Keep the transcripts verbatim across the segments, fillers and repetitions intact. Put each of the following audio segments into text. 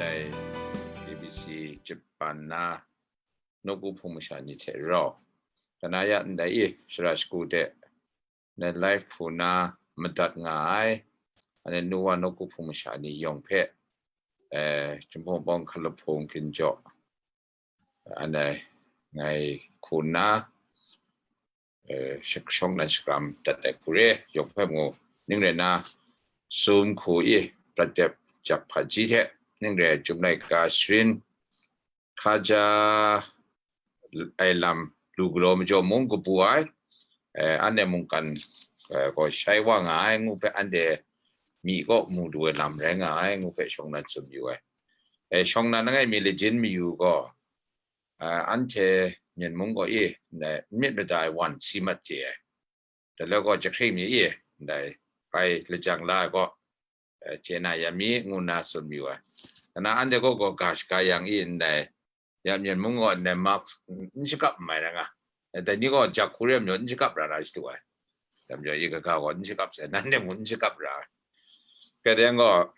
Ai, A B C Japan na nawku hpung masha ni hte rau, kana ya ndai i, shara shagu de, na live hku na madat nga ai, ane nuwa nawku hpung masha ni yawng hpe, eh, Jinghpaw Pawng Hkalaphung Ginjaw, ane ngai hku na, eh, shak-, shawng nan shakram dat ai hku re, yawng hpe mu, ning rai na, sum hku i, prat dep jak hpaji hte, ning rai Chyum laika sharin, hkaja ai lam lu galaw majaw mung kabu ai, eh, anhte mungkan, eh, gaw shai wa nga ai ngu hpe, anhte myi kaw mu du ai lam rai nga ai ngu hpe shawng nan tsun yu ai. Eh, shawng nan langai mi lajin mayu gaw, eh, anhte Myen mung gaw i, ndai n myit mada ai wan si mat chye ai. Dai le gaw jahkring mi i, ndai bai lajang la ai gaw, eh, chye na ya mi, ngu nna tsun mayu ai. Nna anhte gaw gaw ga shaga yang i, ndai ya Myen mung gaw ndai mask n shakap n mai ra nga. Eh, dai ni gaw jak hku re majaw n shakap ra na shadu ai. Dai majaw i kaga gaw n shakap sai, nanhte mung n shakap ra ai. Kai dai yang gaw,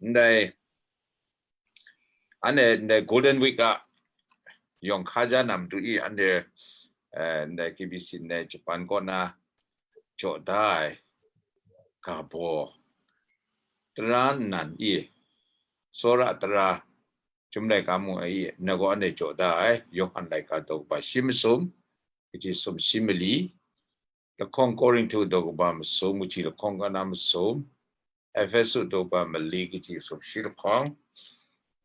ndai, anhte ndai Golden Week a yawng hkaja na matu i, anhte, eh, ndai K B C ndai Japan kaw na jaw da ai ga baw tara nnan i, tsawra tara, Chyum laika mung i, na gaw anhte jaw da ai, Yawhan laika daw kaba shi masum, kaji sum shi mali, lahkawng Korinhtu daw kaba masum, kaji lahkawng kana masum, Ehpesu daw kaba mali, kaji sum shi lahkawng,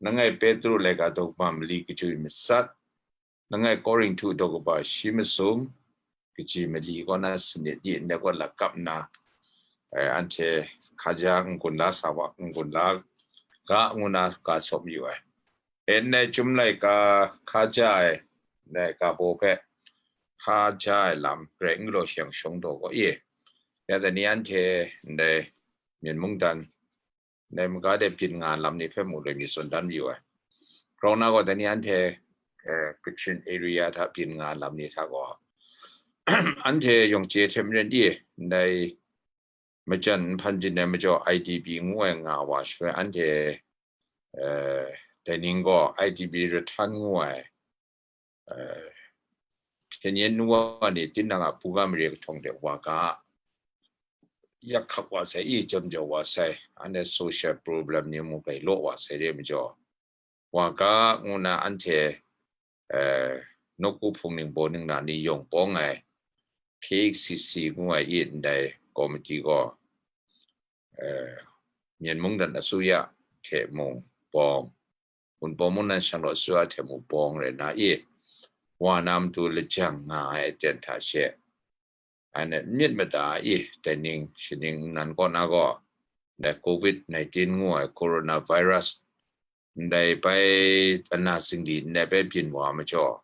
langai Petru laika daw kaba mali, kaji masat, langai Korinhtu daw kaba shi masum, kaji mali kaw na sanit i, ndai kaw lakap nna, eh, anhte hkaja n-gun la sa wa, n-gun la ga ngu na ga sawp yu ai. E, ndai Chyum laika hkaja ai, ndai ga baw hpe hkaja ai lam rai n galaw shang shawng taw gaw e, ya dai ni anhte ndai Myen mungdan ndai maga de byin nga lam ni hpe mu loi mi tsun dan mayu ai. Grau na gaw dai ni anhte, eh, Kachin area hta byin nga lam ni hta gaw, anhte yawng chye hte maren i, ndai majan nhpan jin ai majaw I D P ngu ai nga wa shaloi anhte, eh, dai ning gaw I D P rahtan ngu ai, eh, hpyen yen nu wa ni tinang a buga mare kahtawng de wa ga, yak hkap wa sai, i jam jau wa sai, anhte social problem ni mu gai law wa sai re majaw, wa ga ngu na anhte, eh, nawku hpung ningbaw ningla ni yawng bawng ai K H C C ngu ai i ndai komiti gaw, eh, Myen mungdan asuya hte mung bawng, Wunpawng mungdan shanglawt asuya hte mung bawng rai na i, wa na matu lajang nga ai aten hta she, anhte n myit mada i, dai ning shaning nnan kaw na gaw, ndai Covid nineteen ngu ai coronavirus, ndai bai ana zingli ndai bai byin wa majaw,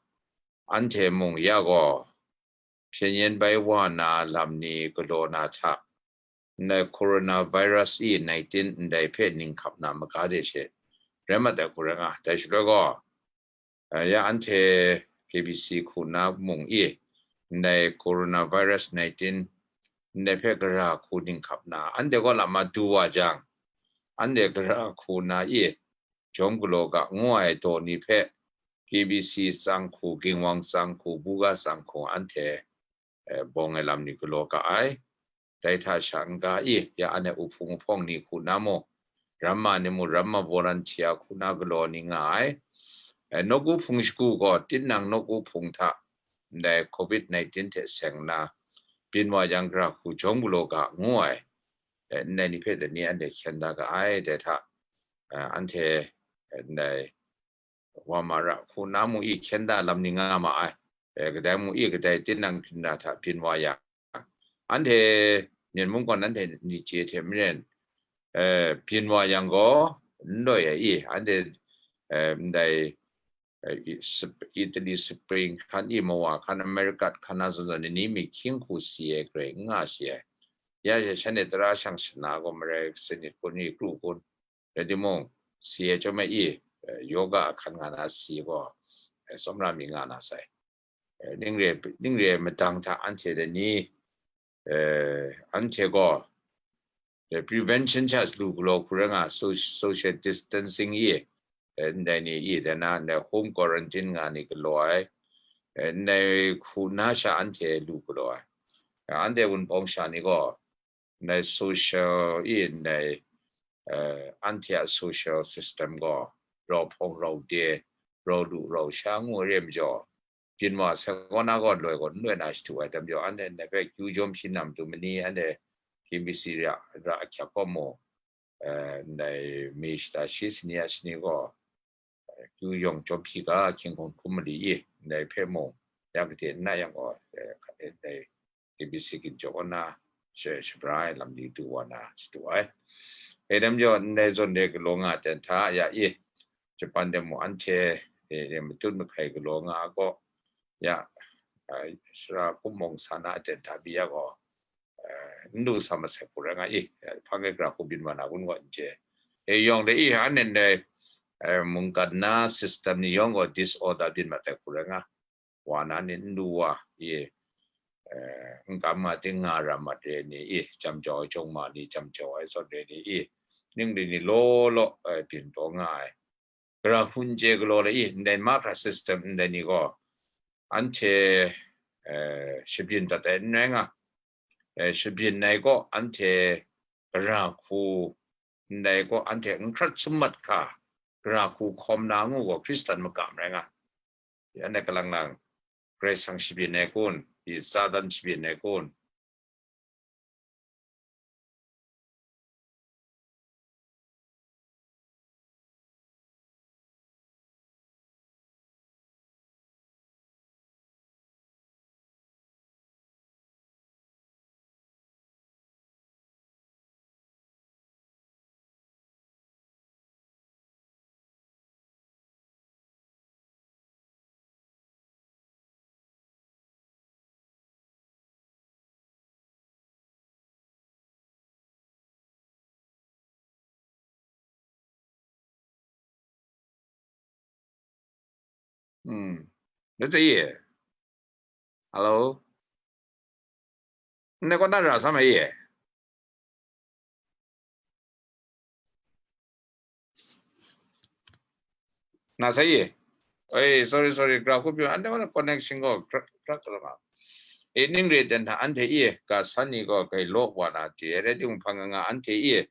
anhte mung ya gaw, hpyen yen bai wa na lam ni galaw na hta, ndai coronavirus i nineteen ndai hpe ning hkap na maga de she, rai mat ai hku rai nga. Dai shaloi gaw, eh, ya anhte K B C hku na mung i, ndai coronavirus nineteen ndai hpe gara hku ning hkap na, anhte gaw lama du wa jang, anhte gara hku na i, jawm galaw ga ngu ai daw ni hpe, K B C tsang hku, Ginwang tsang hku, buga tsang hku, anhte, eh, bawng ai lam ni galaw ga ai. Dai hta sha n-ga i, ya anhte uhpung uhpawng ni hku na mu, ramma ni mu, ramma volunteer hku na galaw ni nga ai. Eh, nawku hpung shagu gaw, tinang nawku hpung hta, ndai Covid nineteen hte seng nna, byin wa yang gara hku jawm galaw ga ngu ai. Eh, ndai ni hpe dai ni anhte hkyen da ga ai, dai hta, eh, anhte, eh, ndai wa ma ra hku na mu i hkyen da lam ni nga ma ai. Eh, kadai mu i kadai tinang hkrinda hta byin wa yang, anhte Myen mung gaw nanhte ni chye hte maren, eh, byin wa yang gaw, n loi ai i, anhte, eh, ndai, eh, i-, Sp-, Italy Spring hkan i, mawa hkan, America hkan na zawn zawn ni, ni mi hkying hku si ai, grai n nga si ai. Ya, ya, shanhte tara shang shana gaw marai, sanit kun i, kru kun, rai timung, si ai chyawm ai i, eh, yoga ahkan nga na si gaw, eh, tsawmra mi nga na sai. Eh, ning re, ning re madang hta anhte dai ni, eh, anhte gaw, eh, prevention hta lu galaw hku rai nga, so-, social distancing i, eh, ndai ni i, dan na, ndai home quarantine nga ni galaw ai, eh, ndai hku na sha anhte lu galaw ai. Eh, anhte wunpawng sha ni gaw, ndai social i, ndai, eh, anhte a social system gaw, rau hpawng, rau de, rau lu, rau sha ngu re ai majaw, byin wa sai kaw na gaw loi gaw n loi na shadu ai, dan majaw, anhte ndai hpe kyu jawm shi nam tu mani, anhte K B C ra, ra ahkyak gaw mu, eh, ndai mi shata shi sani a shani gaw, eh, kyu yawng jawm hpyi ga, hkying hkum hkum mali i, ndai hpe mung, ya gade n na yang gaw, eh, hkat e ndai K B C ginchawk kaw na, she, shabra ai lam ni du wa na, shadu ai. E dan majaw, ndai zawn de galaw nga ai ten hta, ya i, Japan de mung anhte, eh, eh, matut mahkai galaw nga ai gaw, ya, eh, sara kumawng sa na ai ten hta pyi ya gaw, eh, n lu sa masai hku rai nga i, eh, hpang e gara hku byin wa na kun gaw n chye. E yawng de i, anhte ndai, eh, mungkan na system ni yawng gaw disorder byin mat ai hku rai nga, wa na ni n lu wa i, eh, n kam nga ting nga ra mat re ni i, jam jau ai jawng ma ni, jam jau ai zawn re ni i, ning re ni law law, eh, byin taw nga ai. Gara hku n chye galaw le i, ndai mahkra system ndai ni gaw, anhte, eh, shabyin dat ai n rai nga, eh, shabyin ai gaw anhte gara hku ndai gaw anhte n hkrat sum mat hka, gara hku hkawm na ngu gaw Hkristan makam rai nga. Anhte kalang lang, Karai Kasang shabyin ai kun, i Satan shabyin ai kun. Hmm. Let's say, yeah. Hello? Nne kau na ra sa mai ye? Na sa ye? Oi, sorry, sorry, gra hku pyi, anhte wan connection gaw gra, gra, gra ma. E, ning re ten hta anhte e, ga san ni gaw gai law wa na ti, rai timung hpang nga nga anhte e,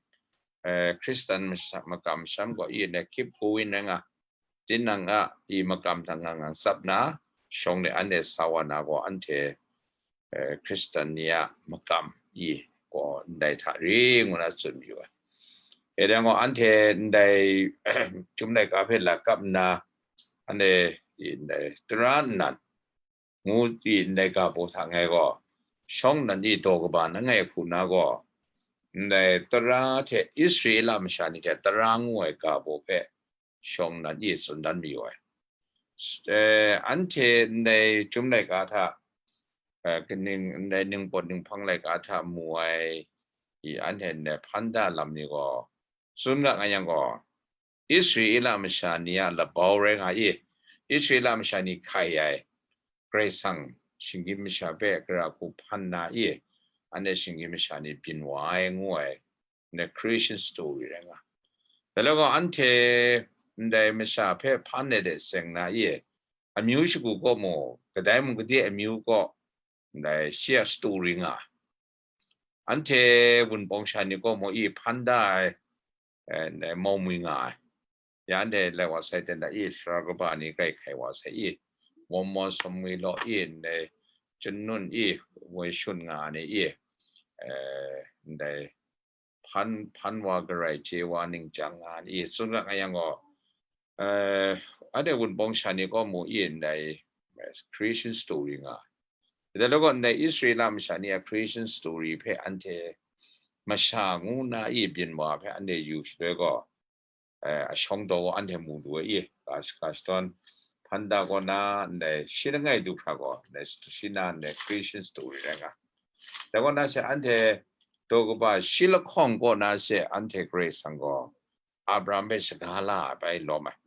eh, Hkristan masha-, makam masham gaw e, ne, keep going rai nga. Tinang a i makam hta ngang ngang tsap na, shawng de anhte sa wa na gaw anhte, eh, Hkristan ni a makam i gaw ndai hta ri ngu na tsun mayu ai. E dang gaw anhte ndai, Chyum laika hpe lakap nna, anhte i ndai tara nnan ngu i ndai ga baw hta ngai gaw, shawng nnan i daw kaba na ngai hku na gaw, ndai tara hte Israela masha ni hte tara ngu ai ga baw hpe shawng nnan i tsun dan mayu ai. Eh, anhte ndai Chyum laika hta, eh, kaning, ndai ningpawt ninghpang laika hta mu ai i anhte ndai hpan da lam ni gaw, tsun ga nga yang gaw, Israela masha ni a labau rai nga i, Israela masha ni hkai ai, Karai Kasang shinggyim masha hpe gara hku hpan na i, anhte shinggyim masha ni byin wa ai ngu ai, ndai creation story rai nga. Dai le gaw anhte ndai masha hpe hpan ai de seng na i, amyu shagu gaw mu, kadai mung gade amyu gaw, ndai shi a story nga ai. Anhte wunpawng sha ni gaw mu i hpan da ai, eh, ndai mau mwi nga ai. Ya anhte lai wa sai ten da i, sara kaba ni grai hkai wa sai i, Mormon sumwi law i, ndai chyanun i, woi shun nga ai ni i, eh, ndai hpan, hpan wa garai chye wa ningchyang nga ai ni i, tsun ga nga yang gaw, eh, anhte wunpawng sha ni gaw mu i ndai, eh, creation story nga ai. Dai le gaw ndai Israela masha ni a creation story hpe anhte masha ngu na i byin wa hpe anhte yu shaloi gaw, eh, a shawng daw gaw anhte mu lu ai i, ga, ga shadawn hpan da kaw na ndai shi langai du hkra gaw, ndai shi na ndai creation story rai nga. Dai kaw na she anhte daw kaba shi lahkawng kaw na she anhte Karai Kasang gaw Abraham hpe shaga la ai bai lawm ai.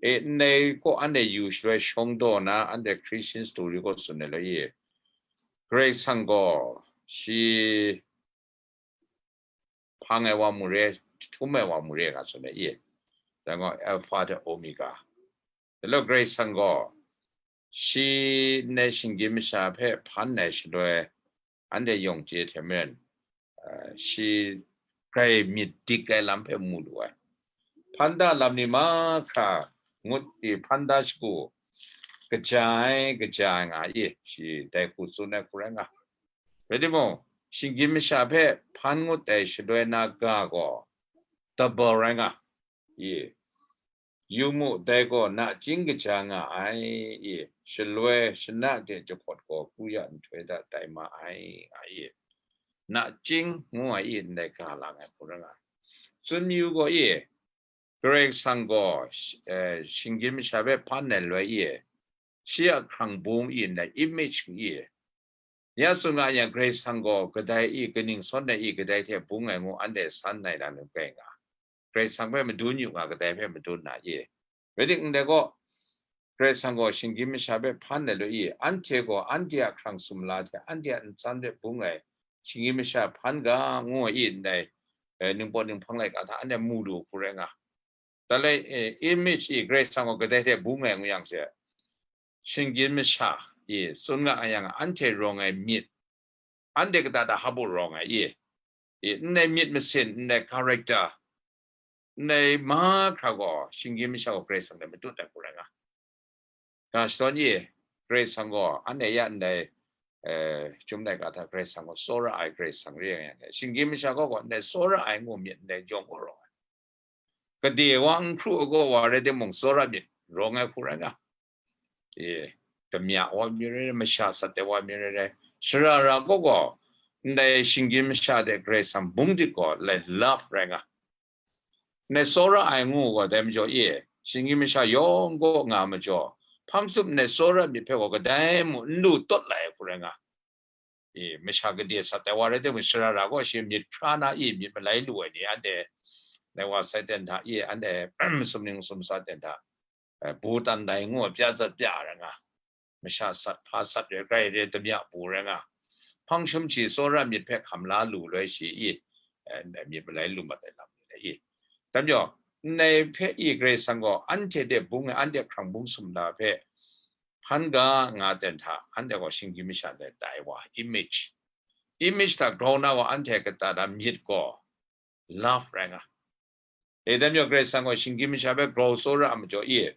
E, ndai kaw anhte yu shaloi shawng daw na anhte Christian story kaw tsun ai law i, Karai Kasang gaw shi hpang ai wa mu re, jahtum ai wa mu re nga tsun ai i. dai gaw Alpha hte Omega. Dai law Karai Kasang gaw, shi ndai shinggyim masha hpe hpan ai shaloi, anhte yawng chye hte maren, uh, shi grai myit dik ai lam hpe mu lu ai. Hpan da lam ni mahkra ngut di hpan da shagu, kaja ai, kaja ai nga i, shi dai hku tsun ai hku rai nga. Rai timung, shinggyim masha hpe hpan ngut ai shaloi na ga gaw, double rai nga i. Yu mu, dai gaw nachying kaja nga ai i, shaloi shana de jahpawt gaw kru ya nhtoi hta tai ma ai, nga i. Nachying ngu ai i, ndai ga lang ai hku rai nga. Tsun mayu gaw i, Karai Kasang gaw, eh, shinggyim masha hpe hpan ai loi i, shi a hkrang bung i, ndai image ngu i, ya tsun nga yang, Karai Kasang gaw kadai i, kaning sawn ai i, kadai hte bung ai ngu anhte san nai lam rai nga. Karai Kasang hpe madun yu nga, kadai hpe madun na i. Rai timung, ndai gaw, Karai Kasang gaw shinggyim masha hpe hpan ai loi i, anhte gaw anhte a hkrang sumla hte anhte a ntsan hte bung ai shinggyim masha hpan ga ngu ai i, ndai, eh, ningpawt ninghpang laika hta anhte mu lu hku rai nga. Dalai, eh, image i Karai Kasang gaw kadai hte bung ai ngu yang she, shinggyim masha i tsun nga ai yang, anhte rawng ai myit, anhte kata da hap u rawng ai i, i, ndai myit masin, ndai character, ndai mahkra gaw shinggyim masha gaw Karai Kasang hte matut ai hku rai nga. Ga shadawn i, Karai Kasang gaw anhte ya ndai, eh, Chyum laika hta Karai Kasang gaw tsawra ai Karai Kasang re yang, shinggyim masha gaw gaw ndai tsawra ai ngu myit, ndai jawng gaw rawng ai. Kade wa n hkru ai gaw wa rai timung, tsawra myit rawng ai hku rai nga. E, damya wa myit rai rai, masha sat ai wa myit rai rai, sara ra gaw gaw, ndai shinggyim masha de Karai Kasang bung dik gaw, lai love rai nga. Ndai tsawra ai ngu gaw, dai majaw e, shinggyim masha yawng gaw nga majaw, hpang tsup ndai tsawra myit hpe gaw kadai mung n lu tawt lai ai hku rai nga. E, masha kade sat ai wa rai timung, sara ra gaw shi myit hkra na i, myit malai lu ai ni, anhte, dai wa sai ten hta i, anhte masum ning masum sa ten hta, eh, Bhutan dai ngu pya zat pya rai nga, masha sat, hpa sat rai, grai re, damya bu rai nga, hpang shum shi tsawra myit hpe hkam la lu loi shi i, eh, myit malai lu mat ai lam ni le i. Dai majaw, ndai hpe i Karai Kasang gaw anhte de bung ai, anhte hkrang bung sumla hpe hpan ga nga ten hta, anhte gaw shinggyim masha ndai tai wa, image. Image hta grau na wa anhte kata da myit gaw, love rai nga. E, dai majaw Karai Kasang gaw shinggyim masha hpe grau tsawra ai majaw i,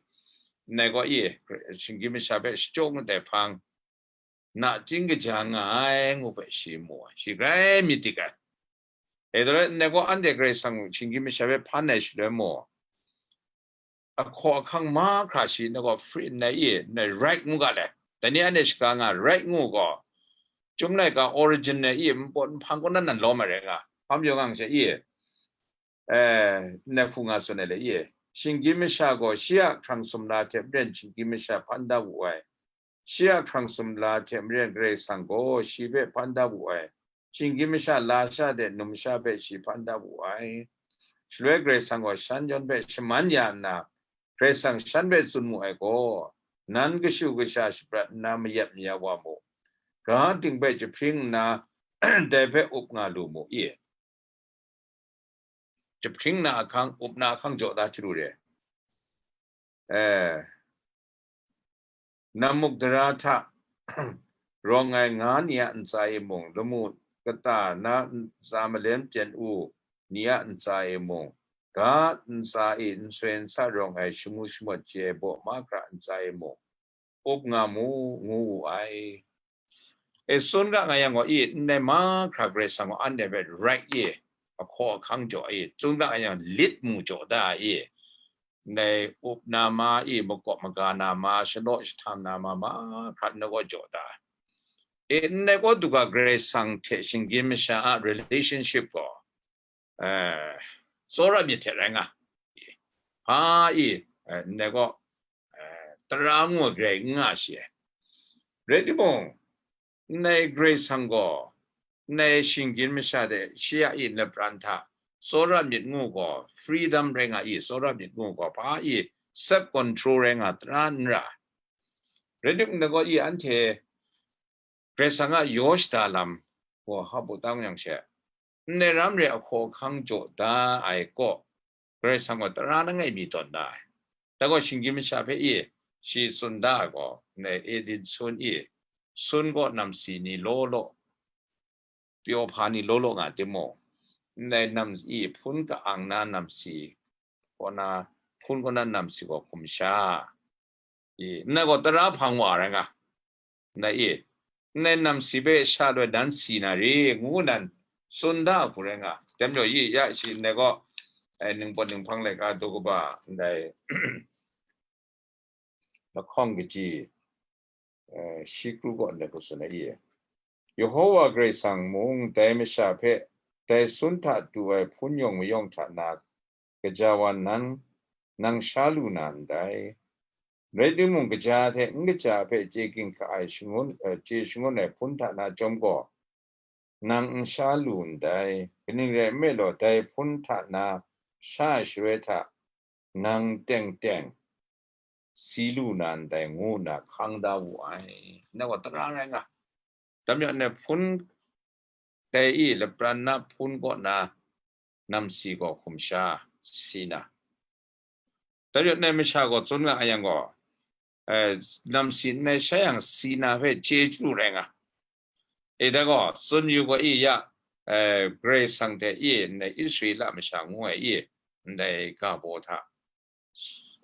ndai gaw i, shinggyim masha hpe shachyaw ngut ai hpang, nachying kaja nga ai ngu hpe shi mu ai, shi grai myit dik ai. E, dai rai nna gaw, anhte Karai Kasang shinggyim masha hpe hpan ai shaloi mu, ahkaw ahkang mahkra shi na gaw free nna i, na right ngu ga le. Dai ni anhte shaga nga right ngu gaw, Chyum laika Origen na i, npawt nhpang kaw nan nan lawm ai rai nga. Hpa majaw nga she i, eh, na hku nga tsun ai le i, shinggyim masha gaw shi a hkrang sumla hte maren shinggyim masha hpan da wu ai. Shi a hkrang sumla hte maren Karai Kasang gaw shi hpe hpan da wu ai. Shinggyim masha lasha de numsha hpe shi hpan da wu ai. Shaloi Karai Kasang gaw shan yawn hpe shaman ya nna, Karai Kasang shan hpe tsun mu ai gaw, nan kashu kasha shaprat nna mayat maya wa mu. Ga ting hpe jahpring nna, dai hpe up nga lu mu i. Jahpring na ahkang, up na ahkang jaw da chyalu re. Eh, Namukdara hta rawng ai nga ni a ntsa e mung, lamu kata na ntsa malen pyen u ni a ntsa e mung, ga ntsa e nsoi nsa rawng ai shamu shamawt chye ai baw mahkra ntsa e mung, up nga mu, ngu wu ai. E, tsun ga nga yang gaw i, ndai mahkra Karai Kasang gaw anhte hpe right i, ahkaw ahkang jaw i, tsun ga nga yang lit mu jaw da i, ndai up na ma i, makawp maga na ma, shalaw jahtam na ma, mahkra nna gaw jaw da. E, ndai gaw du ga Karai Kasang hte shinggyim masha a relationship gaw, eh, tsawra myit hte rai nga. Hpa i, eh, ndai gaw, eh, tara ngu ai grai n nga shi ai. Rai timung, ndai Karai Kasang gaw, ndai shinggyim masha de shi a i lapran hta tsawra myit ngu gaw, freedom rai nga i, tsawra myit ngu gaw, hpa i self control rai nga, tara n ra. Rai timung, ndai gaw i anhte Karai Kasang a yaw shada lam gaw hap u tang yang she, ndai ram re ahkaw ahkang jaw da ai kaw, Karai Kasang gaw tara langai mi tawn da ai. Dai gaw shinggyim masha hpe i, shi tsun da ai gaw, ndai Eden sun i, sun gaw namsi ni law law, pyaw hpa ni law law nga timung, ndai nam i hpun ka-ang na namsi, kaw na, hpun kaw na namsi gaw hkum sha, i, ndai gaw tara hpang wa rai nga, ndai i, ndai namsi hpe sha loi nan si na re, ngu nan tsun da hku rai nga. Dai majaw i, ya shi ndai gaw, ai, ningpawt ninghpang laika daw kaba, ndai lahkawng kaji, eh, shi kru gaw ndai hku tsun ai i, Yehowa Karai Kasang mung dai masha hpe dai sun hta du ai hpun yawng mayawng hta na kaja wa nan, nang sha lu na ndai. Rai timung, kaja hte n kaja hpe chye ginhka ai shangun, eh, chye shangun ai hpun hta na chyawm gaw, nang n sha lu ndai. Kaning rai nme law, dai hpun hta na sha ai shaloi hta nang teng teng si lu na ndai, ngu nna hkang da wu ai. Ndai gaw tara rai nga. Dai majaw, ndai hpun dai i lapran na hpun kaw na namsi gaw hkum sha si na. Dai majaw, ndai masha gaw tsun nga a yang gaw, eh, namsi ndai sha yang si na hpe chye chyalu rai nga. E dai gaw, tsun yu gaw i ya, eh, Karai Kasang hte i, ndai Israela masha ngu ai i, ndai ga baw hta,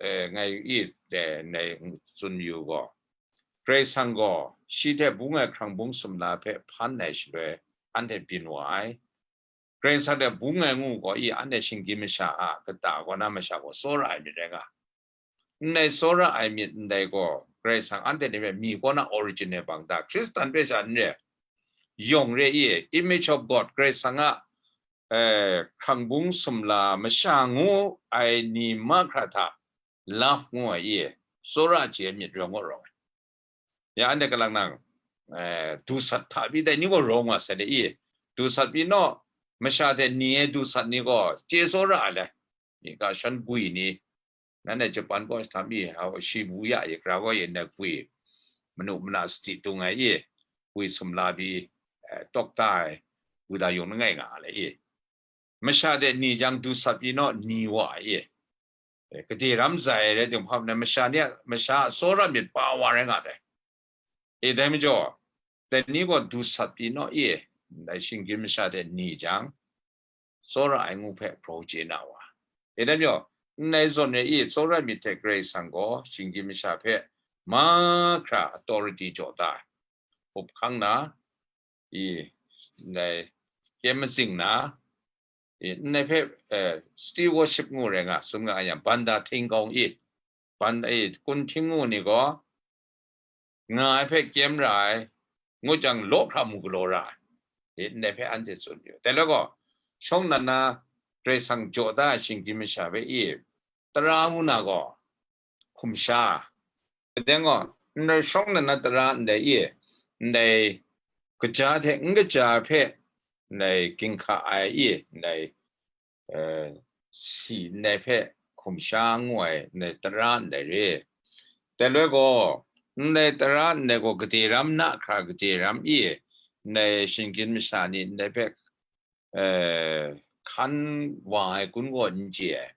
eh, ngai i, eh, ndai tsun yu gaw, Karai Kasang gaw shi hte bung ai hkrang bung sumla hpe hpan ai shaloi, anhte byin wa ai. Karai Kasang hte bung ai ngu gaw i, anhte shinggyim masha a kata kaw na masha gaw tsawra ai myit rai nga. Ndai tsawra ai myit ndai gaw, Karai Kasang anhte ni hpe mi kaw na original bang ta, Hkristan hpe sha n re, yawng re i, image of God, Karai Kasang a, eh, hkrang bung sumla masha ngu ai ni mahkra hta, love ngu ai i, tsawra chye ai myit rawng gaw rawng ai. Ya anhte kalang nang, eh, dusat hta pyi dai ni gaw rawng wa sai de i, dusat pyi naw, masha hte ni e dusat ni gaw chye tsawra ai le, myi ka shan gwi ni, nan e Japan kaw sa mi, ha, shi bu ya i, hkra gaw yin na gwi, manu mana sati tung ai i, gwi sumla pyi, eh, tawk ta ai, Buddha yawng langai nga ai le i. Masha hte ni jang dusat pyi naw, ni wa ai i. Eh, gade ram zai ai rai timung, hpa na masha ni a, masha a tsawra myit pa wa rai nga dai. E dai majaw, dai ni gaw dusat pyi naw i, ndai shinggyim masha hte ni jang, tsawra ai ngu hpe grau chye na wa. E dai majaw, ndai zawn re i, tsawra myit hte Karai Kasang gaw shinggyim masha hpe mahkra authority jaw da ai. Up hkang na, i, ndai kyem matsing na, i, ndai hpe, eh, steel worship ngu rai nga, tsun nga ai yang, banda htingkawng i, ban-, i, kun hting ngu ni gaw, nga ai hpe kyem ra ai, ngut jang law hkra mu galaw ra ai, i, ndai hpe anhte tsun yu. Dai law gaw, shawng nnan na Karai Kasang jaw da ai shinggyim masha hpe i, tara ngu na gaw, hkum sha. Kadeng gaw, ndai shawng nnan na tara ndai i, ndai kaja hte n kaja hpe, ndai ginhka ai i, ndai, eh, si ndai hpe hkum sha ngu ai, ndai tara ndai re. Dai loi gaw, ndai tara ndai gaw gade ram na hkra gade ram i, ndai shinggyim masha ni ndai hpe eh, hkan wa ai kun gaw n chye ai.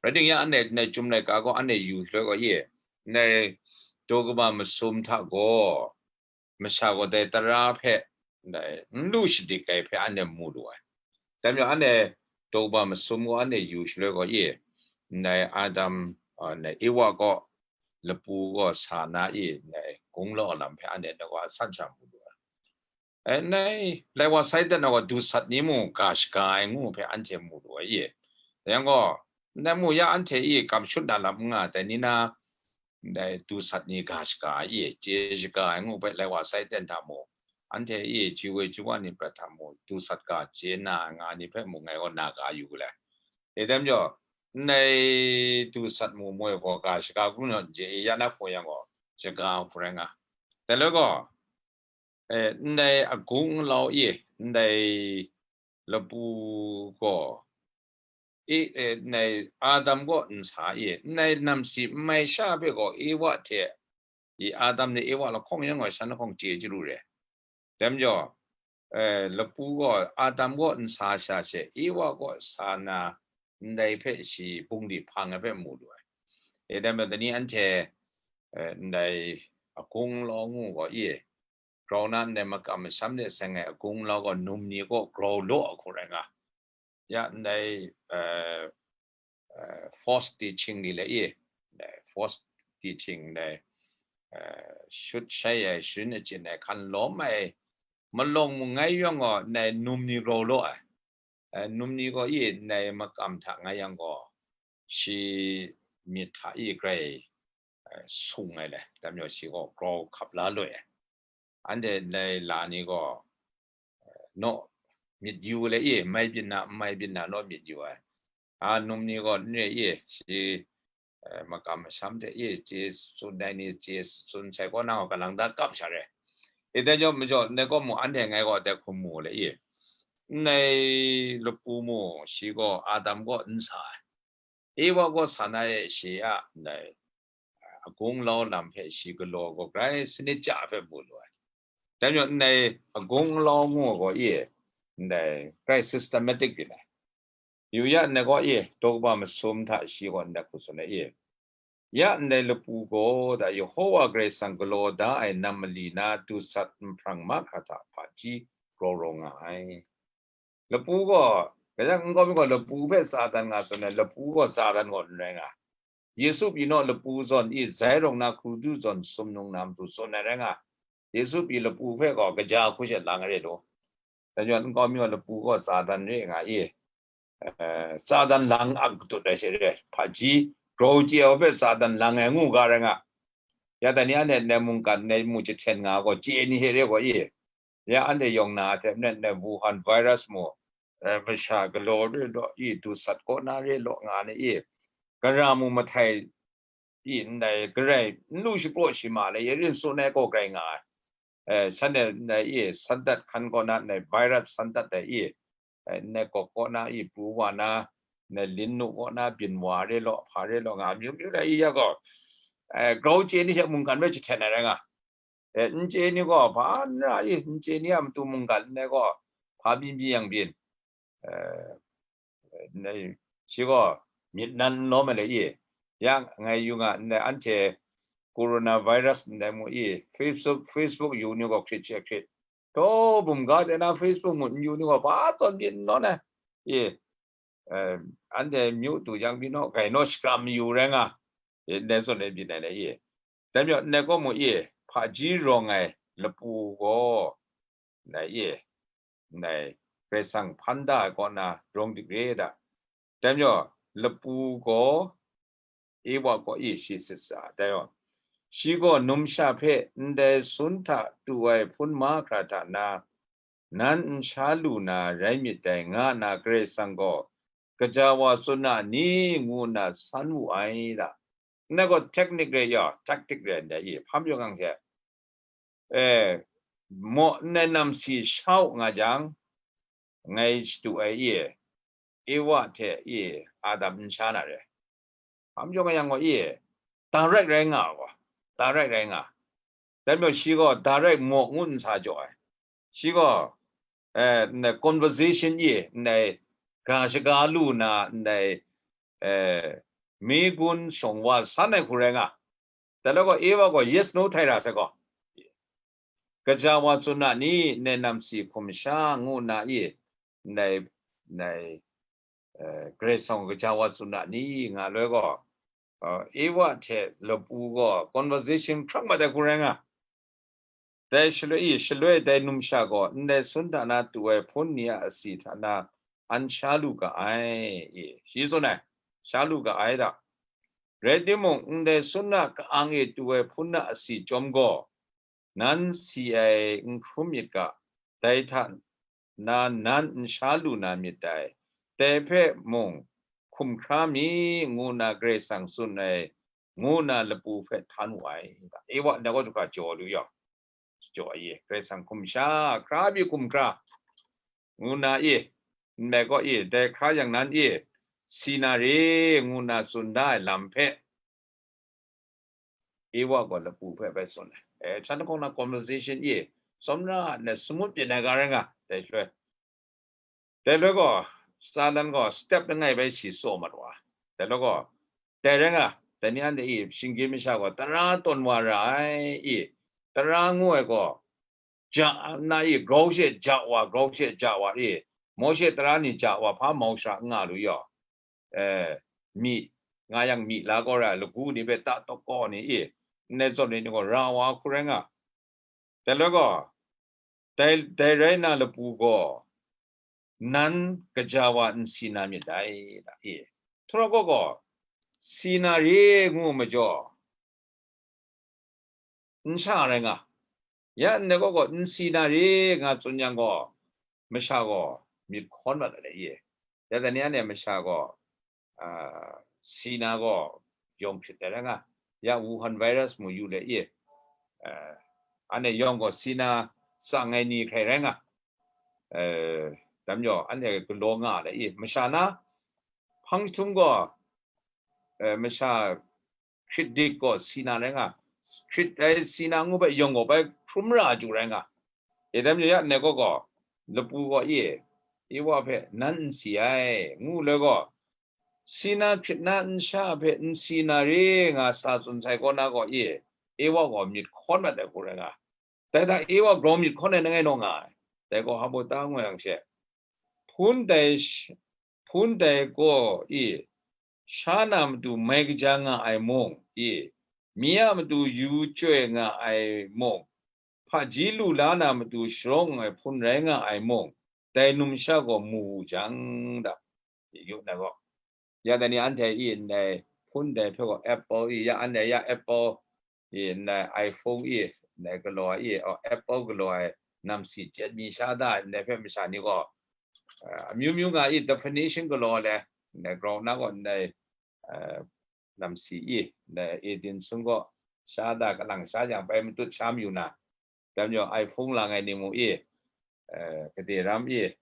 Rai timung, ya anhte ndai Chyum laika gaw anhte yu shaloi gaw, ye, ndai daw kaba masum hta gaw, masha gaw dai tara hpe ndai n lu shadik ai hpe anhte mu lu ai. Dai majaw, anhte daw kaba masum gaw anhte yu shaloi gaw, ye, ndai Adam, a, ndai Ewa gaw lapu gaw sa na i, ndai gunglau lam hpe anhte ndai gaw a san sha mu lu ai. Eh, ndai lai wa sai dan gaw dusat ni mung ga shaga ai ngu hpe anhte mu lu ai i. Yang gaw, ndai mu ya anhte i kamshut na lam n nga, dai ni na, ndai dusat ni ga shaga ai i, chye shaga ai ngu hpe lai wa sai dan hta mung, anhte i ji woi ji wa ni prat hta mung, dusat ga chye na nga ni hpe mung ngai gaw na ga yu le. E dai majaw, ndai dusat mu moi gaw ga shaga hkrum naw n chye i, ya na hpaw yang gaw, shaga hku rai nga. Dai loi gaw, eh, ndai agung alau i, ndai lapu gaw, i, eh, ndai Adam gaw n sa i, ndai namsi n mai sha hpe gaw Ewa hte, i Adam ni Ewa lahkawng yang gaw shan lahkawng chye chyalu re. Dai majaw, eh, lapu gaw Adam gaw n sa sha she, Ewa gaw sa na, ndai hpe shi bungli hpang ai hpe mu lu ai. E, dai majaw, dai ni anhte, eh, ndai agung law ngu gaw, i, grau na ndai makam masham de seng ai agung law gaw, num ni gaw grau law a hku rai nga. Ya, ndai, eh, eh, false teaching ni le i, ndai false teaching, ndai, eh, shut shai ai, sharin achyin ai, hkan lawm ai, malawng mung ngai yawng gaw, ndai num ni grau law ai. Eh, num ni gaw i, ndai makam hta ngai yang gaw, shi myit hta i grai, eh, sung ai le, dai majaw shi gaw grau hkap la loi ai. Anhte ndai la ni gaw, eh, naw myit yu le i, mai byin na, mai byin na naw myit yu ai. A, num ni gaw n re i, shi, eh, makam masham hte i, chye tsun ai ni, chye tsun sai kaw na gaw, kalang da kap sha re. I, dai majaw, majaw, ndai gaw mu, anhte ngai gaw dai hkum mu le i, ndai lapu mu, shi gaw Adam gaw n sa ai. Ewa gaw sa na e, shi a ndai agung lau lam hpe shi galaw gaw grai sanit ja hpe mu lu ai. Dai majaw, ndai agung lau ngu ai gaw i, ndai grai systematic yu ai. Yu ya, ndai gaw i, daw kaba masum hta shi gaw ndai hku tsun ai i, ya ndai lapu gaw da Yehowa Karai Kasang galaw da ai nam mali na dusat nhprang mahkra hta hpaji grau rau nga ai. Lapu gaw, kaja nkau mi gaw lapu hpe Satan nga tsun ai, lapu gaw Satan gaw n rai nga. Yesu pyi naw lapu zawn i, zai rawng na hkrudu zawn sumnung na matu tsun ai rai nga. Yesu pyi lapu hpe gaw kaja hku she lang re lu. Dai majaw nkau mi gaw lapu gaw Satan re nga i, eh, Satan lang ak katut ai she re, hpaji grau chye ai hpe Satan lang ai ngu ga rai nga. Ya, dai ni anhte ndai mungkan, ndai mu jahten nga gaw, chye ni hte re gaw i, ya, anhte yawng na hte maren ndai Wuhan virus mu, eh, masha galaw re law i, dusat kaw na re law nga ni i, gara mu mahtai i, ndai garai n lu shapraw shi ma le, ya rin tsun ai gaw grai nga ai. Eh, shanhte ndai i, sandat hkan kaw na, ndai virus sandat dai i, eh, ndai gawk kaw na i, pru wa na, ndai lin nu kaw na, byin wa re law, hpa re law nga, amyu myu dai i ya gaw, eh, grau chye ni hte mungkan hpe jahten ai rai nga. Eh, n chye ni gaw, hpa n ra i, n chye ni a matu mungkan ndai gaw, hpa byin byin yang byin. Eh, ndai, shi gaw myit nan n lawm ai le i, ya ngai yu nga ndai, anhte coronavirus ndai mu i, Facebook, Facebook yu ni gaw hkrit she hkrit. Taw, bum ga de na Facebook mut n yu ni gaw, hpa tawn myit n lawm ai i, eh, anhte myu du jang byin naw, gai naw shakram yu rai nga, eh, ndai zawn e byin ai le i. Dai majaw, ndai gaw mu i, hpaji rawng ai lapu gaw, ndai i, ndai Karai Kasang hpan da ai kaw na rawng dik re da. Dai majaw, lapu gaw Ewa kaw i shi sit sa, dai gaw, shi gaw numsha hpe ndai sun hta tu ai hpun mahkra hta na, nan n sha lu na rai myit dai, nga nna Karai Kasang gaw kaja wa tsun a ni, ngu nna san wu ai da. Ndai gaw technique re ya, tactic re ndai i, hpa majaw ngang hte, eh, maw ndai nam si sha u nga jang, ngai shadu ai i, Ewa hte i, Adam n sha na re. Hpa majaw nga yang gaw i, direct rai nga gaw, direct rai nga. Dai majaw shi gaw direct maw ngu n sa jaw ai. Shi gaw, eh, ndai conversation i, ndai ga shaga lu na, ndai, eh, mi gun shawng wa san ai hku rai nga. Dai law gaw, Ewa gaw yes no htai ra sai gaw, kaja wa tsun a ni, ndai nam si hkum sha ngu nna i, ndai, ndai, eh, Karai Kasang gaw kaja wa tsun a ni, nga loi gaw, eh, Ewa hte lapu gaw conversation hkrang mat ai hku rai nga. Dai shaloi i, shaloi dai numsha gaw ndai sun hta na tu ai hpun ni a asi hta na an sha lu ga ai, i, shi tsun ai, sha lu ga ai da. Rai timung, ndai sun a ka-ang e tu ai hpun a asi chyawm gaw, nan si ai n hkrum myit ga, dai hta na nan n sha lu na myit dai, dai hpe mung hkum hkra mi, ngu nna Karai Kasang tsun ai, ngu nna lapu hpe htan wu ai. Ewa ndai gaw du hkra jaw lu yang, jaw ai, Karai Kasang hkum sha, hkra mi hkum hkra, ngu nna i, ndai gaw i, dai hkra yang nan i, si na re, ngu nna tsun da ai lam hpe, Ewa gaw lapu hpe bai tsun ai. Eh, htan hkawng na conversation i, tsawmra nna smooth byin ai ga rai nga, dai shaloi. Dai loi gaw, Satan gaw step langai bai shi tsaw mat wa. Dai law gaw, dai rai nga, dai ni anhte i, shinggyim masha gaw tara tawn wa ra ai i, tara ngu ai gaw, ja na i, grau she ja wa, grau she ja wa i, Mawshe tara ni ja wa hpa mau sha n nga lu yaw, eh, myi, nga yang myi la gaw ra, lagu ni hpe ta tawk gaw ni i, ndai zawn ni gaw ra wa hku rai nga. Dai loi gaw, dai, dai rai na lapu gaw, nan kaja wa n si na myit dai, da i. Htura gaw gaw, si na re ngu majaw, n sha rai nga. Ya ndai gaw gaw, n si na re nga tsun yang gaw, masha gaw myit hkawn mat ai le i. Ya dai ni anhte masha gaw, ah, si na gaw yawng hkrit ai rai nga. Ya Wuhan virus mu yu le i. Ah, anhte yawng gaw si na tsang ai ni hkrai rai nga. Eh, dai majaw, anhte galaw nga le i. Masha na, hpang jahtum gaw, eh, masha hkrit dik gaw si na rai nga, hkrit ai si na ngu bai yawng gaw bai hkrum ra ju rai nga. E dai majaw ya ndai gaw gaw, lapu gaw e, e wa hpe nan n si ai, ngu loi gaw, si na hkrit na nsha hpe n si na re nga sa tsun sai kaw na gaw e, e wa gaw myit hkawn mat ai hku rai nga. Dai hta e wa grau myit hkawn ai langai naw nga ai. Dai gaw hpa baw ta ngu yang she, hpun dai sh-, hpun dai gaw i, sha na matu mai kaja nga ai mung i, mi a matu yu chyoi nga ai mung, hpaji lu la na matu sharawng ai hpun rai nga ai mung, dai numsha gaw mu wu jang da, yu na gaw. Ya dai ni anhte i ndai hpun dai hpe gaw Apple i, ya anhte ya Apple i, ndai iPhone i, ndai galaw ai i, oh, Apple galaw ai namsi jet mi sha da, ndai hpe masha ni gaw, eh, amyu myu nga i, definition galaw le, ndai grau na gaw ndai, eh, namsi i, ndai eighteen sun gaw sha da, kalang sha jang bai matut sha mayu na, dai majaw iPhone lang ai ni mu i, eh, gade ram i, eh,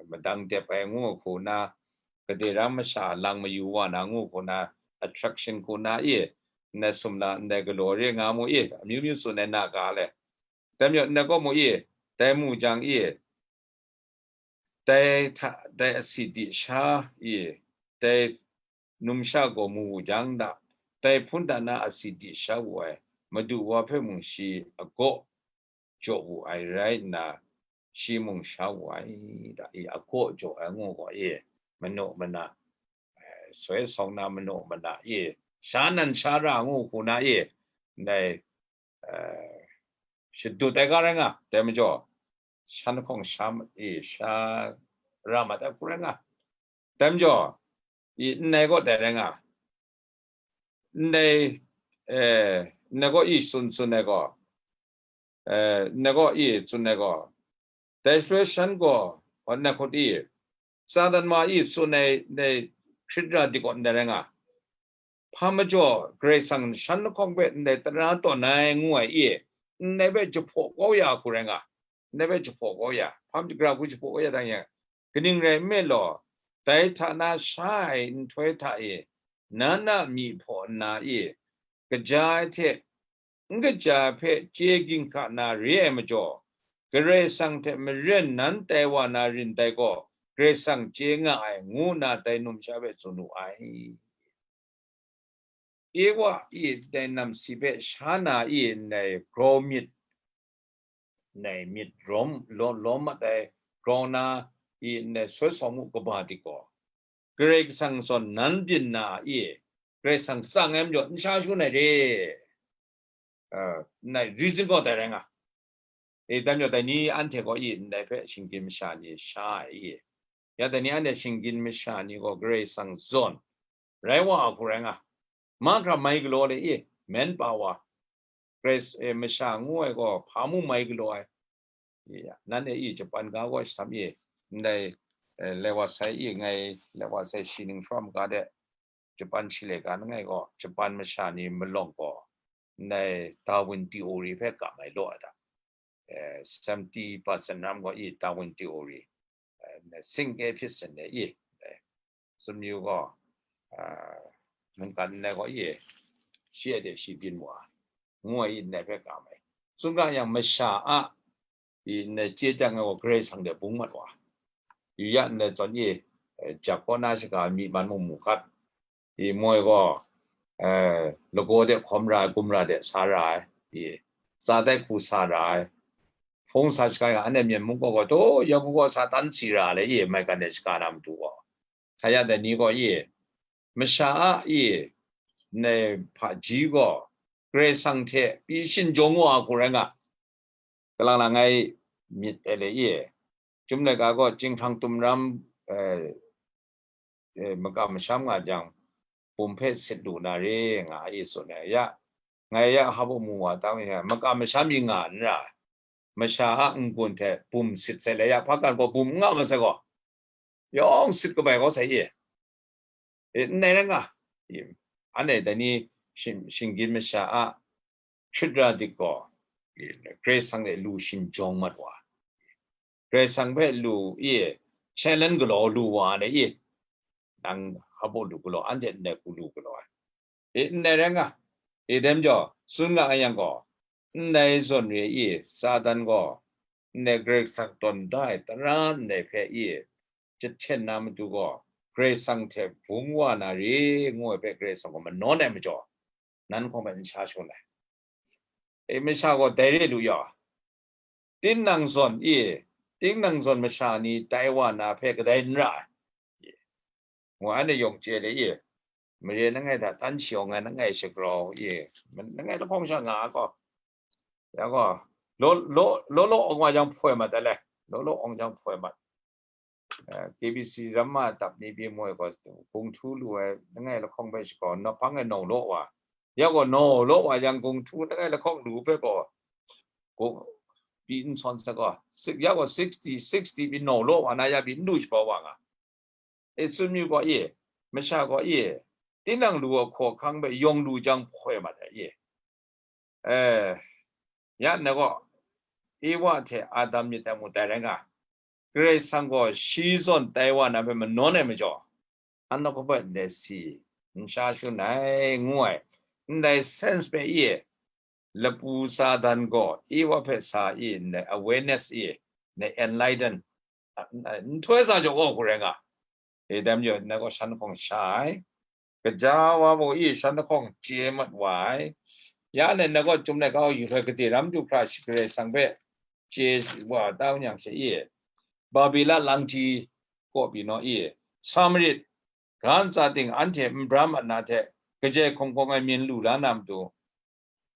madang dep ai ngu hku na, gade ram masha lang mayu wa na ngu hku na, attraction hku na i, ndai sumla ndai galaw re nga mu i, amyu myu tsun ai na ga le. Dai majaw ndai gaw mu i, dai mu jang i, dai hta, dai asi di sha i, dai numsha gaw mu wu jang da, dai hpun dana asi di sha wu ai, madu wa hpe mung shi agaw jaw wu ai rai nna, shi mung sha wu ai, da i agaw jaw ai ngu gaw e, manu mana, eh, soi sawng na manu mana e, sha nan sha ra ngu hku na e, ndai, eh, shadut ai ga rai nga, dai majaw, shan hkawng sha ma-, e, sha ra mat ai hku rai nga. Dai majaw, i, ndai gaw dai rai nga. Ndai, eh, ndai gaw i tsun tsun ai gaw, eh, ndai gaw i tsun ai gaw, dai shaloi shan gaw, ndai hkut i, Satan ma i tsun ai, ndai hkrit ra dik gaw ndai rai nga. Hpa majaw, Karai Kasang shan lahkawng hpe ndai tara tawn ai ngu ai i, ndai hpe jahpaw kau ya hku rai nga, ndai hpe jahpaw kau ya, hpa majaw gara hku jahpaw kau ya dang yang, kaning rai nme law, dai hta na sha ai nhtoi hta e, nan a myi hpaw nna e, kaja ai hte n kaja ai hpe chye ginhka na re ai majaw, Karai Kasang hte maren nan tai wa na rin dai gaw, Karai Kasang chye nga ai, ngu nna dai numsha hpe tsun wu ai. Ewa i ndai namsi hpe sha na i ndai grau myit, ndai myit rawm, lawm, lawm mat ai grau na i ndai soi sawng mu kaba dik gaw, Karai Kasang zawn nan byin na i, Karai Kasang tsang ai majaw n sha shangun ai re. Uh, ndai reason gaw dai rai nga. E, dai majaw dai ni anhte gaw i ndai hpe shinggyim masha ni sha ai i. Ya dai ni anhte shinggyim masha ni gaw Karai Kasang zawn rai wa a hku rai nga. Mahkra mai galaw le i, manpower. Grace, eh, masha ngu ai gaw hpa mu mai galaw ai. Ya, nan e i Japan ga gaw shasam i, ndai, eh, lai wa sai i, ngai lai wa sai shi ning shawm ga de, Japan shi lai ga na ngai gaw, Japan masha ni malawng gaw, ndai Darwin theory hpe kam ai law ai da. Eh, seventy percent ram gaw i Darwin theory, eh, sing ke hpyi sin de i, eh, tsun yu gaw, ah, mungkan ndai gaw i, shi a de shi byin wa, ngu ai i ndai hpe kam ai. Tsun ga yang masha a, i ndai chye chyang ai gaw Karai Kasang de bung mat wa. I ya ndai zawn i, eh, jak kaw na shaga myi man mu mu hkat, i moi gaw, eh, lagaw de hkawm ra ai, gumra de sa ra ai, i tsa dai hku sa ra ai, hpung sa shaga yang, anhte Myen mung gaw gaw, taw, ya gaw gaw sa tan si ra le, i maigan de shaga na matu gaw, hta ya dai ni gaw, i masha a, i ndai hpaji gaw Karai Kasang hte pyi shingjawng wa ai hku rai nga, kalang lang ai myit ai le, i Chyum laika gaw Chyinghkrang Tumram, eh, eh, makam masham nga jang, bum hpe sit lu na re nga, i tsun ai. Ya, ngai ya hap u mu wa tang, ya, makam masham yin nga n ra, masha a n-gun hte bum sit sai le, ya, hpa kan gaw bum n nga ma sai gaw, yawng sit kabai gaw sai, i, e, n rai rai nga, i, anhte dai ni shing-, shinggyim masha a hkrit ra dik gaw, i, Karai Kasang hte lu shingjawng mat wa, Karai Kasang hpe lu, i, challenge galaw lu wa ai, i, nang hap u lu galaw, anhte ndai hku lu galaw ai, i, ndai rai nga, i, dai majaw, tsun nga ai yang gaw, ndai zawn re, i, Satan gaw ndai Karai Kasang tawn da ai tara ndai hpe, i, jahten na matu gaw, Karai Kasang hte bung wa na re, ngu ai hpe Karai Kasang gaw manawn ai majaw, nan hkawng hpe n sha shangun ai. E, masha gaw dai re lu ya, tinang zawn, i, tinang zawn masha ni tai wa na hpe kadai n ra ai, ngu anhte yawng chye le, i, mare langai hta tan shayawng ai langai shagrau, i, langai lahkawng sha nga ai gaw, ya gaw, law, law, law law awng wa jang hpoi mat ai le, law law awng jang hpoi mat. Eh, K B C ramma dap ni pyi moi gaw, kung htu lu ai langai lahkawng hpe shakau, nawhpang e nawng law wa, ya gaw nawng law wa yang, kung htu langai lahkawng lu hpe gaw, gaw, pyi n sawn sa gaw, sik-, ya gaw sixty, sixty pyi nawng law wa na, ya pyi n lu shabaw wa nga. E, tsun mi gaw, i, masha gaw, i, tinang lu ai hkaw hkang hpe yawng lu jang hpoi mat ai, i. Eh, ya nna gaw, Ewa hte Adam myit ai mu tai rai nga, Karai Kasang gaw shi zawn tai wa na hpe manawn ai majaw, an na hpe ndai si n sha shangun ai, ngu ai, ndai sense hpe, i, lapu Satan gaw Ewa hpe sa, i, ndai awareness, i, ndai enlighten, a, a, nhtoi sa jaw gaw hku rai nga, e, dai majaw, ndai gaw shan lahkawng sha ai, kaja wa gaw, i, shan lahkawng chye mat wa ai, ya nna gaw, Chyum laika yu hpe gade ram du hkra shi Karai Kasang hpe chye wa tau nyang she, i, Babila langji kaw pyi naw, i, Samarit, ga ntsa ting anhte n bra mat na hte, kajai hkawng hkawng ai myin lu la na matu,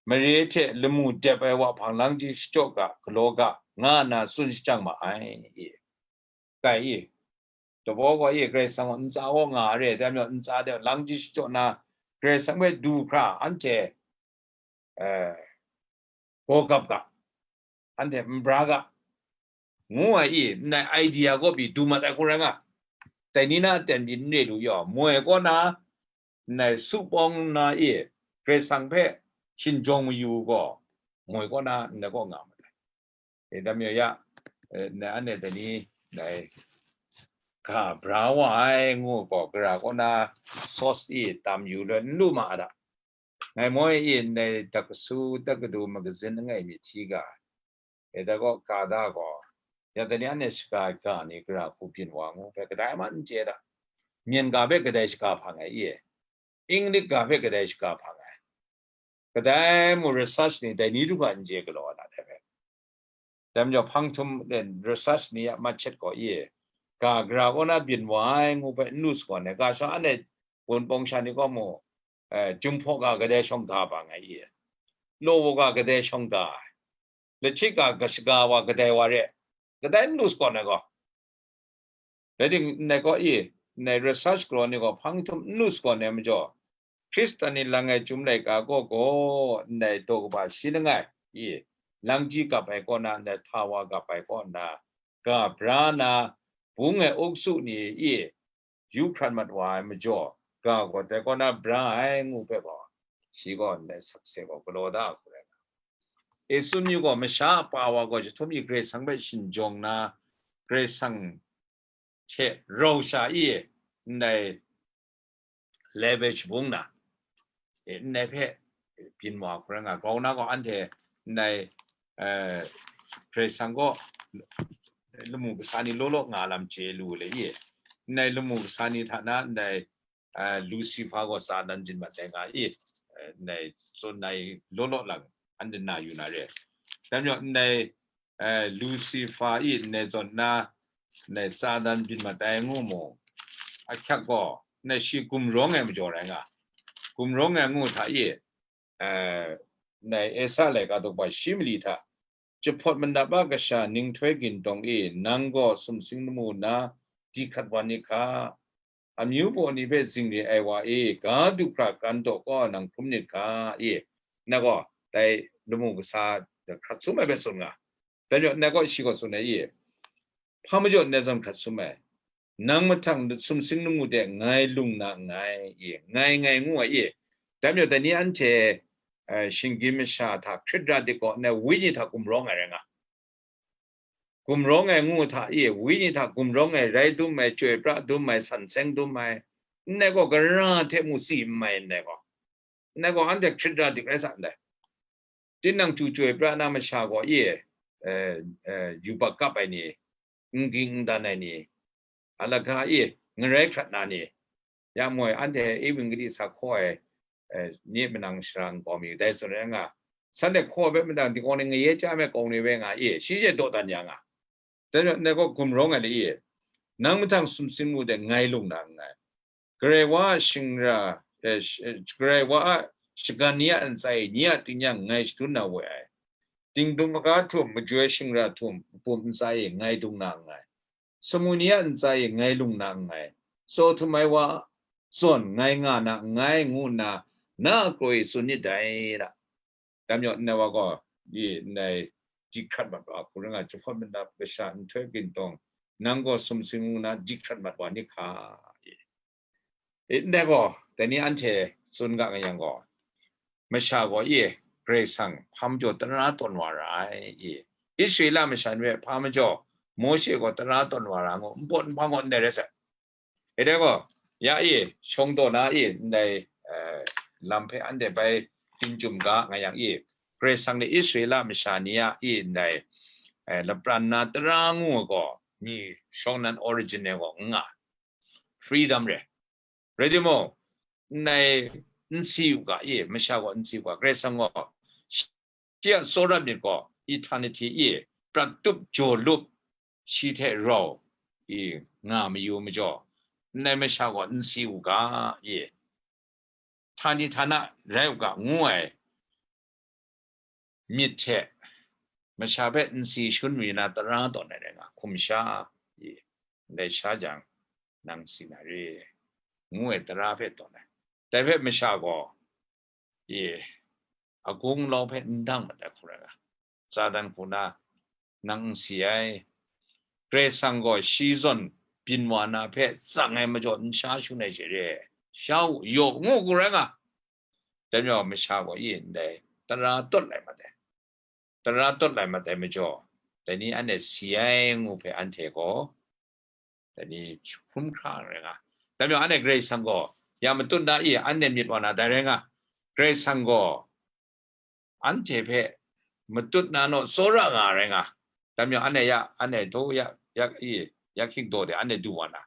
mare hte lamu dep ai wa hpang langji shachyaw ga, galaw ga, nga nna tsun shajang ma ai, i. Kai, i, dabaw gaw, i, Karai Kasang gaw ntsa gaw nga re, dai majaw ntsa de langji shachyaw na, Karai Kasang hpe du hkra anhte, eh, gaw gap ga, anhte n bra ga, ngu ai, i, ndai idea gaw pyi du mat ai hku rai nga, dai ni na aten pyi n re lu yaw, moi kaw na, ndai su pawng na, i, Karai Kasang hpe shinjawng mayu gaw, moi kaw na ndai kaw nga mat ai. E, dai majaw ya, e, ndai anhte dai ni, ndai ga bra wa ai ngu gaw, gara kaw na source, i, tam yu let n lu ma a da. Ngai moi, i, ndai Dakasu Dakadu magazine langai mi hti ga, e, dai gaw ga da gaw, ya dai ni anhte shaga ai ga ni gara hku byin wa ngu hpe kadai man n chye da. Myen ga hpe kadai shaga hpang ai, i, English ga hpe kadai shaga hpang ai. Kadai mu research ni dai ni du hkra n chye galaw ai na dai hpe. Dai majaw hpang htum, then research ni a mat chet gaw, i, ga gara kaw na byin wa ai ngu hpe n lu sagawn ai, ga shawng anhte Wunpawng sha ni gaw mu, eh, Jinghpaw ga kadai shawng ga bang ai, i, Law wa ga kadai shawng ga ai, Lachit ga, ga shaga wa kadai wa re, kadai n lu sagawn ai gaw, rai ting, ndai gaw, i, ndai research galaw ni gaw hpang htum n lu sagawn ai majaw, Hkristan ni lang ai Chyum laika kaw gaw, ndai daw kaba shi langai, i, langji gap ai kaw na, ndai hta wa gap ai kaw na, ga bra na, bung ai uksu ni, i, yu hkrat mat wa ai majaw, ga gaw dai kaw na bra ai ngu hpe gaw, shi gaw ndai sakse gaw galaw da hku rai nga. E, tsun yu gaw, masha a pa wa gaw jahtum i Karai Kasang hpe shinjawng na, Karai Kasang hte rau sha i ndai leverage bung na, e, ndai hpe byin wa hku rai nga, grau na gaw anhte ndai, eh, Karai Kasang gaw lamu kasa ni law law nga lam chye lu le i, ndai lamu kasa ni hta na ndai, eh, Lusifa gaw Satan byin mat ai nga i, eh, ndai tsun ai law law lang anhte na yu na re. Dai majaw ndai, eh, Lusifa i ndai zawn na, ndai Satan byin mat ai ngu mu, ahkyak gaw, ndai shi gumrawng ai majaw rai nga. Gumrawng ai ngu hta i, eh, ndai Esa laika daw shi mali hta, jahpawt manap a kasha ninghtoi gintawng e, nang gaw sumsing lamu na di hkrat wa nit hka, amyu baw ni hpe zingre ai wa e, ga du hkra kan daw kau nang hkrum nit hka e, na gaw dai lamu kasa hkrat sum ai hpe tsun nga. Dai majaw, na gaw shi gaw tsun ai e, hpa majaw ndai zawn hkrat sum ai. Nang mahtang sumsing lamu de ngai lung na nngai, i, ngai ngai ngu ai, i. Dai majaw, dai ni anhte, eh, shinggyim masha hta hkrit ra dik gaw, nai wenyi hta gumrawng ai rai nga. Gumrawng ai ngu hta, i, wenyi hta gumrawng ai, rai dum ai, chyoi pra dum ai, san seng dum ai, ndai gaw gara hte mu tsi n mai ndai gaw. Ndai gaw anhte hkrit ra dik rai sa ndai. Tinang chyu chyoi pra na masha gaw, i, eh, eh, yubak kap ai ni, n ging n dan ai ni, alaga i, ngarai hkrat na ni, ya moi anhte Evangelist sa hkaw ai, eh, nye manang sharang kau mi dai tsun ai nga, shanhte hkaw ai hpe mada dingkau ni ngaye chyam ai kau ni bai nga i, shi she dawdan ya nga. Dai majaw, ndai gaw gumrawng ai ni e, nang mahtang sumsing lamu de ngai lung na nngai. Karai wa a shingra, eh, sh-, eh, Karai wa a shagan ni a ntsa e, nye a tingnyang ngai shadun na we ai. Dingdung maga htum, majoi shingra htum, bum ntsa e ngai dung na nngai. Samu ni a ntsa e ngai lung na nngai. Tsaw htum ai wa zawn ngai nga na nngai, ngu nna na a kraw e tsun nit dai da. Dai majaw, ndai wa gaw, i, ndai di hkrat mat wa hku rai nga, jahpawt manap kasha nhtoi gintawng, nang gaw sumsing lamu na di hkrat mat wa nit hka, i. I, ndai gaw, dai ni anhte tsun ga nga yang gaw, masha gaw, i, Karai Kasang hpa majaw tara tawn wa ra ai, i. Israela masha ni hpe hpa majaw Mawshe gaw tara tawn wa ra ngu, npawt nhpang gaw ndai rai sai. E dai gaw, ya e, shawng daw na e, ndai, eh, lam hpe anhte bai hpyin chyum ga nga yang e, Karai Kasang ni Israela masha ni a e, ndai, eh, lapran na tara ngu ai gaw, mi shawng nnan origin e gaw n nga. Freedom re. Rai timung, ndai n si u ga e, masha gaw n si u ga, Karai Kasang gaw shi a tsawra myit gaw, eternity e prat tup jaw lup, shi hte rau i nga mayu majaw, ndai masha gaw n si u ga i, htani htana rai u ga ngu ai myit hte masha hpe n si shangun mayu na tara tawn ai rai nga, hkum sha i, ndai sha jang nang si na re, ngu ai tara hpe tawn ai. Dai hpe masha gaw, e, agung lau hpe n dang mat ai hku rai nga, Satan hku na nang n si ai. Karai Kasang gaw shi zawn byin wa na hpe tsang ai majaw n sha shangun ai she re, sha u, yaw u ngu hku rai nga. Dai majaw masha gaw e ndai tara tawt lai mat ai. Tara tawt lai mat ai majaw, dai ni anhte si ai ngu hpe anhte gaw, dai ni hkrum hkra rai nga. Dai majaw anhte Karai Kasang gaw ya matut na i, anhte myit wa na dai rai nga. Karai Kasang gaw anhte hpe matut na naw tsawra nga rai nga. Dai majaw anhte ya, anhte htaw ya, ya, i, ya hkying daw de anhte du wa na,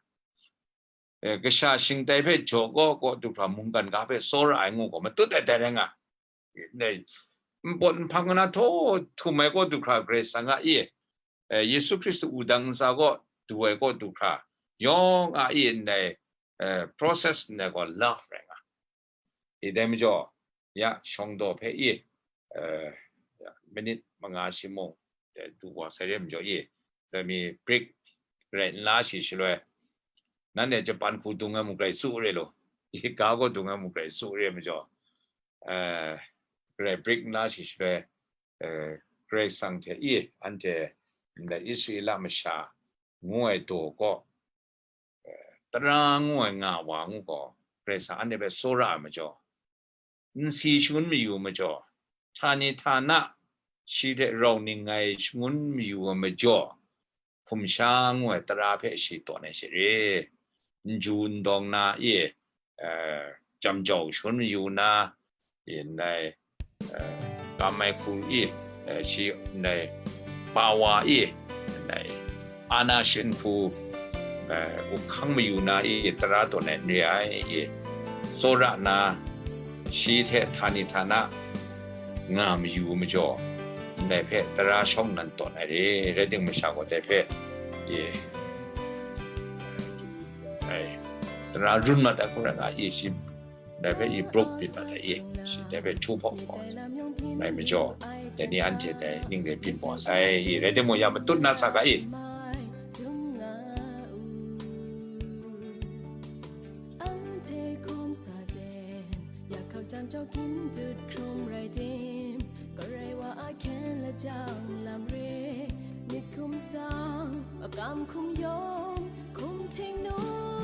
eh, kasha shingtai hpe jaw kaw kaw du hkra mungkan ga hpe tsawra ai ngu gaw matut ai dai rai nga. Npawt nhpang na htaw htum ai kaw du hkra Karai Kasang a e, eh, Yesu Hkristu wudang ntsa kaw du ai kaw du hkra yawng a e ndai, eh, process ndai gaw love rai nga. I dai majaw, ya shawng daw hpe i, eh, ya, minit manga shi mung, eh, du wa sai re majaw i, dai mi break rai nla shi shaloi, nanhte Japan hku dung ai muk rai tsu re lu, i ga gaw dung ai muk rai tsu re majaw, eh, rai break nla shi shaloi, eh, Karai Kasang hte i anhte ndai Israela masha ngu ai daw kaw, eh, tara ngu ai nga wa ngu gaw, Karai Kasang anhte hpe tsawra ai majaw, n si shangun mayu majaw, htani htana shi hte rau ning ngai shangun mayu ai majaw, hkum sha ngu ai tara hpe shi tawn ai she re, n ju n dawng na e, eh, jam jau shangun mayu na, e ndai, eh, kam ai hku e, eh, shi ndai pawa e, ndai ana shin hku, eh, up hkang mayu na i tara tawn ai n re ai i, tsawra na, shi hte htani htana nga mayu majaw, ndai hpe tara shawng nan tawn ai re, rai timung masha gaw dai hpe i, ai, tara run mat ai hku rai nga i, shi dai hpe i bruk byin mat ai i, shi dai hpe htu hpawk hpawk ai majaw, dai ni anhte dai ning rai byin maw sai i, rai timung ya matut na sa ga i. Anhte hkawm sa ten, yak hkak jam chyawm kyin dut hkrum rai tim, garai wa a hkyen lajang lam re, myit hkum sang, makam hkum yawng, hkum hting nu.